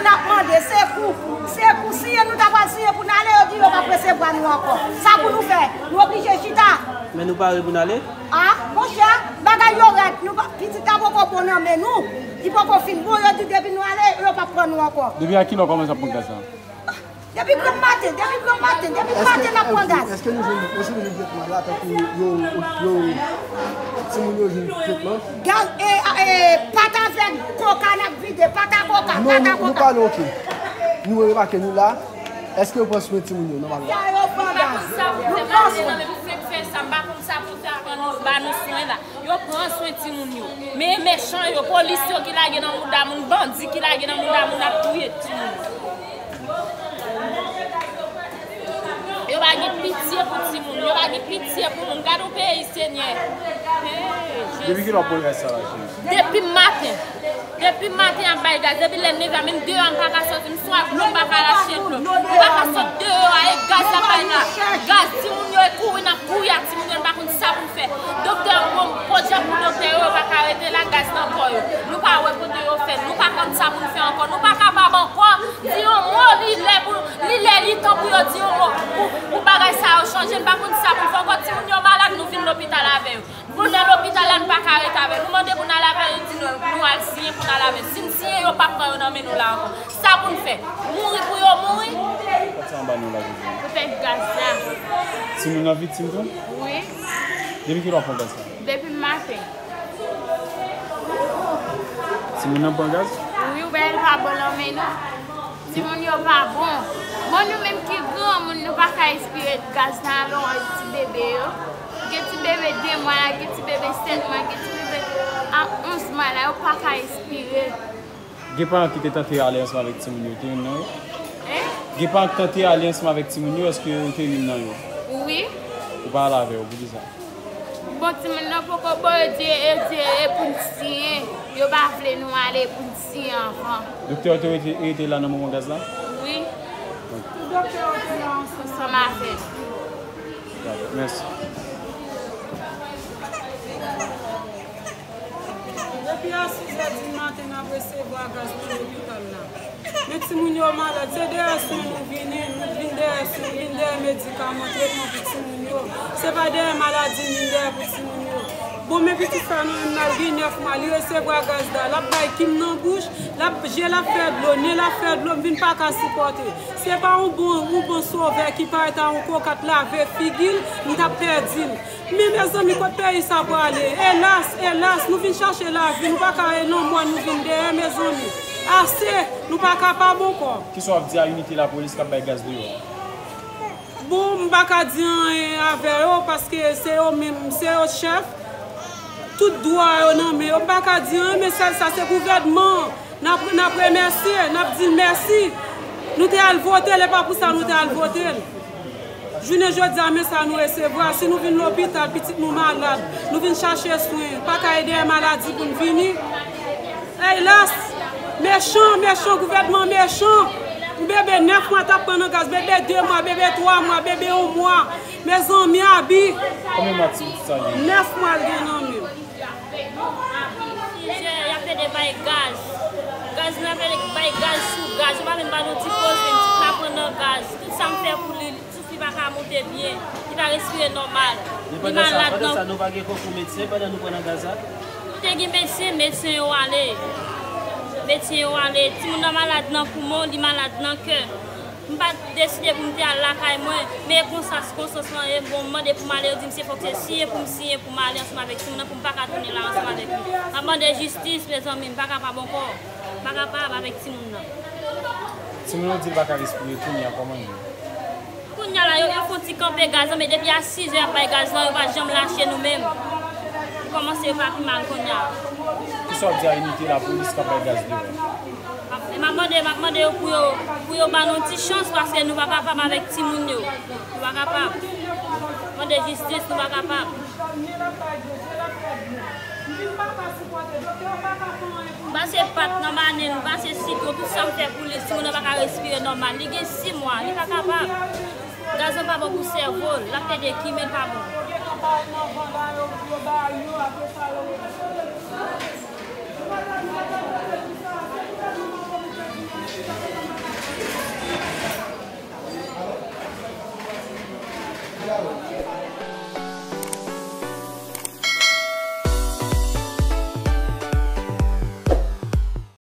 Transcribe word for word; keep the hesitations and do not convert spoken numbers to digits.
N ap mande sekou, sekou. Siyen nou ta pral siyen pou n ale, yo di yo p ap resevwa nou ankò. Sa pou nou fè? Nou oblije chita. Men nou pare pou n ale? A, monchè, bagay yo rèd. Nou pa, pitit la poko bon nan men nou. Li poko fin bon, yo di depi nou ale, yo p ap pran nou ankò. Depi a kilè w kòmanse ap pran gaz la? Depi granm maten, depi granm maten, depi maten n ap pran gaz. Èske nou jwenn, èske nou jwenn tretman la, tankou yo, yo, timoun yo jwenn tretman? Gaz, e, e, pat avèk koka n ap vide, pat a koka, pat a koka. Non, nou, nou pa nan okenn. Nou remake nou la, èske yo pran swen timoun yo nòmalman? Sa yo pran gaz. Nou pran swen. Fè sa, m pa konn sa pou fè, pran nou, ba nou swen la. Yo pran swen timoun yo. Men mechan yo, polis yo ki lage nan mouda moun, bandi ki lage nan mouda moun ap touye timoun. Yo pa gen pitye pou timoun, yo pa gen pitye pou moun. Gad yon peyi, Senyè. Hey, Jezi. Depi kilè w ap pran gaz sa la, cheri? Depi maten. Depi maten y ap bay gaz, depi lè nèf è, menm deyò a m pa ka sòti, m swa dlo m pa ka rache dlo. M pa ka sot deyò a, e gaz y ap bay la. Gaz, timoun yo e kouri, n ap kouri ak timoun yo, n pa konn sa pou n fè. Doktè, bon, podyab pou doktè yo, yo pa ka rete la, gaz nan kò yo. Nou pa wè kote yo fè, nou pa konn sa pou n fè ankò, nou pa kapab ankò di yon mo, li lè pou, li lè, li tan pou yo di yon mo, pou, pou bagay sa yo chanje, n pa konn sa pou n fè ankò. Timoun yo malad, nou vin lopital avè yo. Pou n nan lopital la, nou pa ka ret avè l. Nou mande pou n al avè l, yo di nou, nou al siyen pou n al avè l. Si n siyen, yo p ap pran yo nan men nou la ankò. Sa pou n fè? Mouri pou yo mouri? Pati anba nou la, jodi a. Pou fè gaz la. Timoun nan viktim tou? Wi. Depi kilè w ap pran gaz la? Depi maten. Timoun nan pran gaz? Wi, ou wè l pa bon nan men nou. Timoun yo pa bon. Bon, nou menm ki granmoun, nou pa ka espire gaz nan alon ti bebe yo. Gen ti bebe de mwa la, gen ti bebe sèt mwa, gen ti bebe a onz mwa la, yo pa ka espire. Gen paran ki te tante ale ansanm avèk timoun yo, te youn nan yo? Hein? Gen paran ki tante ale ansanm avèk timoun yo, èske ou te youn nan yo? Wi. Ou pa al avè yo, poukisa? Bon, timoun nan poko bon, yo di, yo di, e pou n siyen. Yo pa vle nou ale pou n siyen anvan. Doktè yo te rete, rete la nan moman gaz la? Wi. Tout doktè yo te la ansanm avè n. Dakò, mèsi. Depi a sis è di maten, n ap resevwa gaz nan lopital la. Men timoun yo malad, se dèyè swen nou vini, nou vin dèyè swen, vin dèyè medikaman, tretman pou timoun yo. Se pa dèyè maladi n vin dèyè pou timoun yo. Bon, men pitit sa nan menm nan, li gen nèf mwa, li resevwa gaz la, l ap bay kim nan bouch, l ap, je l ap fè dlo, nen l ap fè dlo, m vin pa ka sipòte. Se pa yon bon, yon bon sovè ki parèt a yon koka t lave figi l, m t ap pèdi l. Men mezanmi, kot peyi sa prale? Elas, elas, nou vin chache lavi, nou pa ka rete nan mòn, nou vin dèyè, mezanmi. Ase, nou pa kapab ankò. Kisa w ap di a inite lapolis k ap bay gaz deyò a? Bon, m pa ka di anyen avè yo, paske se yo menm, se yo chèf. Tout dwa yo nan men yo, m pa ka di anyen, men sèl sa, se gouvènman an. N ap, n ap remèsye, n ap di l mèsi. Nou te al vote l, e pa pou sa nou te al vote l. Jounen jodi a, men sa nou resevwa. Si nou vin lopital, pitit nou malad, nou vin chache swen, pa ka ede maladi pou n vini. Elas! Mechan, mechan, gouvènman mechan! Yon bebe nèf mwa t ap pran nan gaz, bebe de mwa, bebe twa mwa, bebe yon mwa. Mezanmi, abi! Konbyen mwa ti pitit sa gen? Nèf mwa l gen nan men l. Plizyè, y ap plede bay gaz. Gaz, nou ap plede bay gaz sou gaz. Yo pa menm ba nou ti koze, m ti pa pran nan gaz. Tout sa m fè pou li, li souf li pa ka monte byen. Li pa respire nòmal. Li malad nan. Pandan sa, nou pa gen konkou medsen pandan nou pran nan gaz la? Nou te gen medsen, medsen yo ale. Medsen yo ale. Timoun nan malad nan poumon, li malad nan kè. M pa t deside pou m te al lakay mwen, men e konsa sikonstans lan ye, bon, m mande pou m ale, yo di m se fòk se siyen pou m siyen pou m ale ansanm avèk timoun nan, pou m pa ka tounen la ansanm avèk li. M ap mande jistis, mezanmi, m pa kapab ankò. M pa kapab avèk timoun nan. Timoun nan di l pa ka respire, kounye a kòman l ye? Kounye a la, yo, yo fè yon ti kanpe gaz lan, men depi a sis è y ap bay gaz lan, yo pa janm lache nou menm. Li kòmanse pa pi mal kounye a. Kisa w ap di a inite lapolis k ap bay gaz deyò? M ap, m ap mande, m ap mande yo pou yo, pou yo ba nou ti chans paske nou pa kapab avèk timoun yo. Nou pa kapab. Mande jistis, nou pa kapab. M pase pat nan manen, m pase sitwon, tout sa m fè pou li, timoun nan pa ka respire nòmal. Li gen sis mwa, li pa kapab. Gaz lan pa bon pou sèvo l, l ap plede kimen, l pa bon.